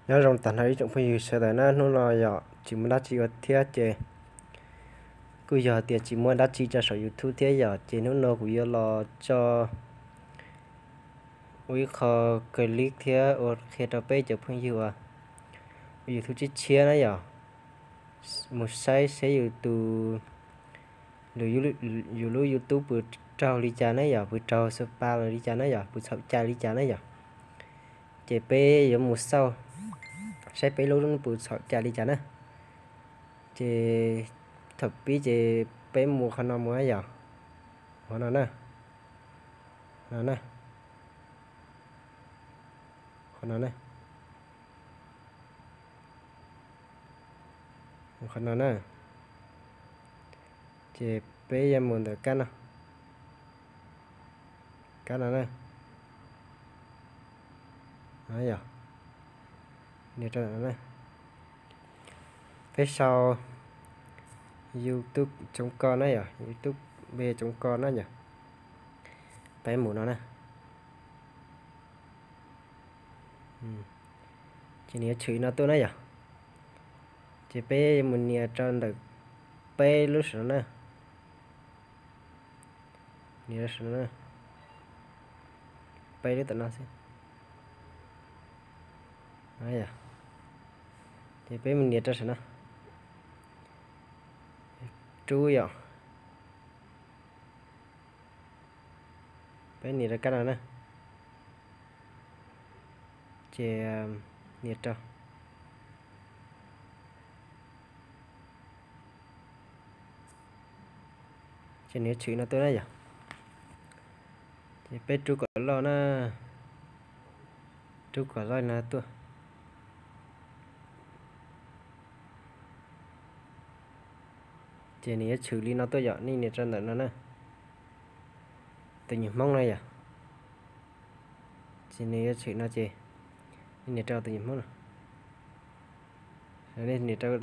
Nyob zoo tag nrho ib tsoom phooj ywg sawv daws na, hnub no yog tsis muaj dab tsi ua thiab ces kuj yog tias tsis muaj dab tsi tso saum YouTube thiab yog ces hnub no kuv yuav los tso ua ib qho clip thiab ua qhia rau peb cov phooj ywg uas ua YouTube tshiab tshiab na yog, mus saib seb yus tus, yus lub YouTube puas raug li cas na yog, puas raug xab pa los li cas na yog, puas txhaum cai li cas na yog. Ces peb yuav mus xauj saib peb lub puas txhaum cai li cas na. Ces thaum pib ces peb mus qhov no mus na yog, qhov no na, no na, qhov no na, qhov no na. Ces peb yuav mus ntawm kab no, kab no na, yog, peb sau YouTube cov ko na yog, YouTube cov ko na yog, peb mus no na. Ces nws yuav tshwm li no tuaj na yog. Ces peb mus nias rau ntawm peb lub saum no na. Nias rau saum no na. Peb lub tom no xwb. Ces peb mus nias rau saum no. Rub yom. Peb nias rau kab no na. Ces nias rau. Ces nws yuav tshwm no tuaj na yog. Ces peb rub kom loj na. Rub kom loj no tuaj. Ces nws yuav tshwm li no tuaj yom, nej nias rau ntawm no na. Tus nyuag Hmoob no yom. Ces nws yuav tshwm no ces nej nias rau tus nyuag Hmoob no. Nej nias rau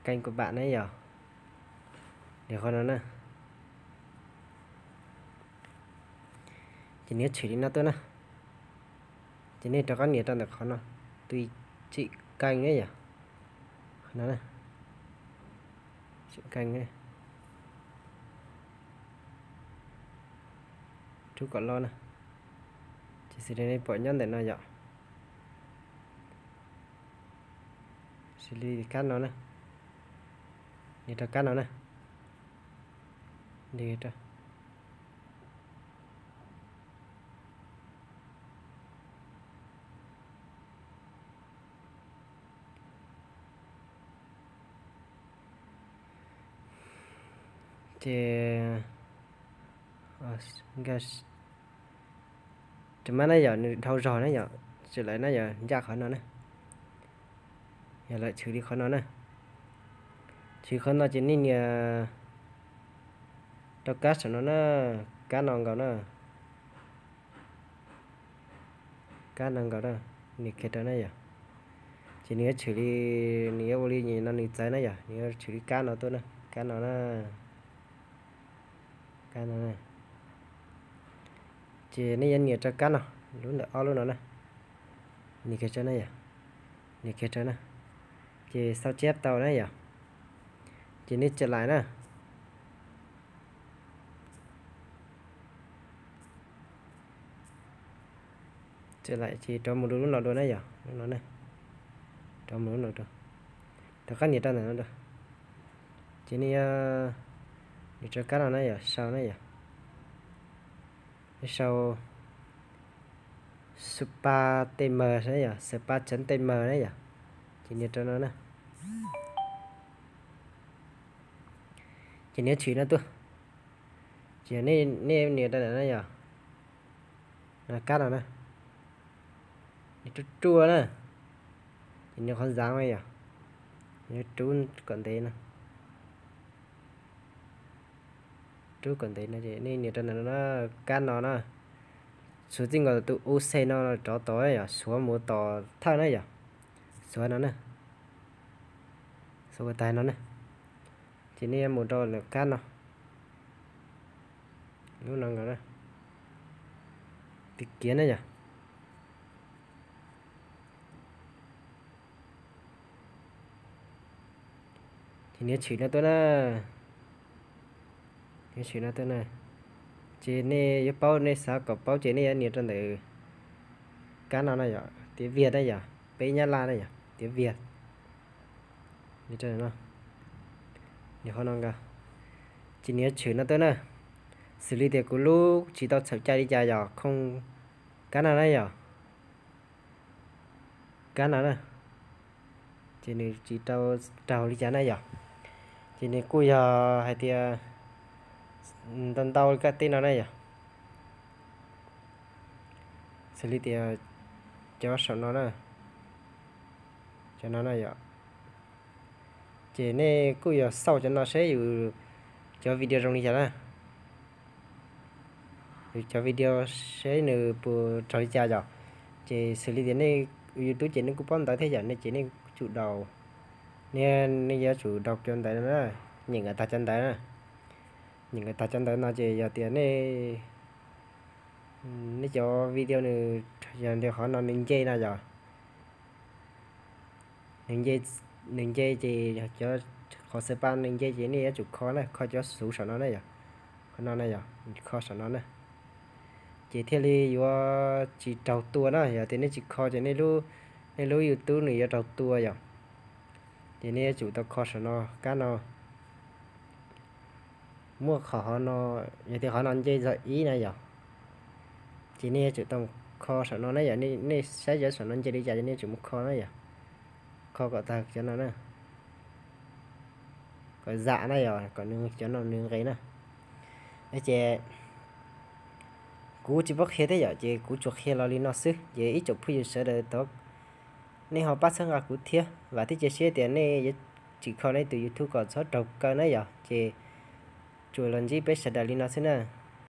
kênh của bạn na yom. Nias qhov no na. Ces nws yuav tshwm li no tuaj na. Ces nej rov qab nias rau ntawm qhov no, tus tsim kênh na yom. Qhov no na, tsim kênh na. Rub kom loj na. Ces xws li nej pom nyob ntawm no yom. Xws li kab no na. Nias rau kab no na. Nias rau. Ces, rau mab na yom, nws dhau zog na yom, tsis lawv na yom, ncaj qhov no na. Yog lawm tshwm li qhov no na. Tshwm qhov no ces nej nias rau kab saum no na, kab no nkaus na. Kab no nkaus na, nias kiag rau na yom. Ces nws yuav tshwm li, nws yuav ua li no nws txawv na yom, nws yuav tshwm li kab no tuaj na, kab no na. Kab no na. Ces nej yuav nias rau kab no, lub ntawm ob lub no na. Nias kiag rau na yom. Nias kiag rau na. Ces sau chép tau na yom. Ces nej tsa lais na. Tsa lais ces rov mus rau lub no dua na yom, lub no na. Rov mus lub no dua. Rov qab nias rau ntawm no dua. Ces nej yuav nias rau kab no na yom, sau na yom. Sau spa tem mờ na yom, spa chấm tem mờ na yom. Ces nias rau no na. Ces nws yuav tshwm no tuaj. Ces nej nias rau ntawm no yom. Kab no na. Nws ruaj ruaj na. Ces nws qhov zav no yom. Nws rub kom ntev no. Rub kom ntev no ces nej nias rau ntawm no na, kab no na. Xuav txij nkaus tus u xe no rov tom yom, xuav mus tom thawj na yom. Xuav no na. Xuav kom tag no na. Ces nej yuav mus rau ntawm kab no. Lub no nkaus na. Kiav na yom. Ces nws yuav tshwm no tuaj na, nws yuav tshwm no tuaj na. Ces nej yuav paub, nej xav kom paub ces nej yuav nias rau ntawm kab no na yom, tiếng Việt na yom, peb Nyab Laj na yom, tiếng Việt. Nws qhov no, ces nws yuav tshwm no tuaj na. Xws li tias kuv lub tsis tau txhaum cai li cas yom, khoo kab no na yom, kab no na, ces nws tsis tau raug li cas na yom. Ces nws kuj yog hais tias ntau ntau li kaj teb no na yom. Xws li tias cov saum no na, cov no na yom. Ces nej kuj yog xauj cov no seb yus cov video zoo li cas na, yus cov video seb nws puas raug li cas yom. Ces xws li tias nej YouTube ces nej kuj paub ntawv thiab yom, nej ces nej tsum daus, nej yuav tsum daus cov ntawv no na, nyeem kom tag cov ntawv na. Nyeem kom tag cov ntawv no ces yog tias nej, nej cov video nws, yog tias qhov no nws nce no yom, nws nce ces cov, qhov xav pa nws nce ces nej yuav tsum kho na, kho cov xuv saum no na yom. Qhov no na yom, kho saum no na, ces thiaj li yuav tsis raug tua na. Yog tias nej tsis kho ces nej lub YouTube nws yuav raug tua yom. Ces nej yuav tsum tau kho saum no, kab no. Muaj qhov no, yog tias qhov no nce txog ib na yom, ces nej yuav tsum tau kho saum no na yom. Nej saib cov saum no nce li cas ces nej yuav tsum mus kho na yom. Kho kom tag cov no na, kom zam na yom, kom nws cov no nws nqis na. Ces kuv tsis paub qhia thiab yom, ces kuv tsuas qhia los li no xwb. Ces ib tsoom phooj ywg sawv daws thov nej ho pab txhawb nqa kuv thiab, vam thiab cia siab tias nej yuav tsim kho nej tus YouTube kom txhob raug kaw na yom. Ces tsuas los ntsib peb sawv daws li no xwb na.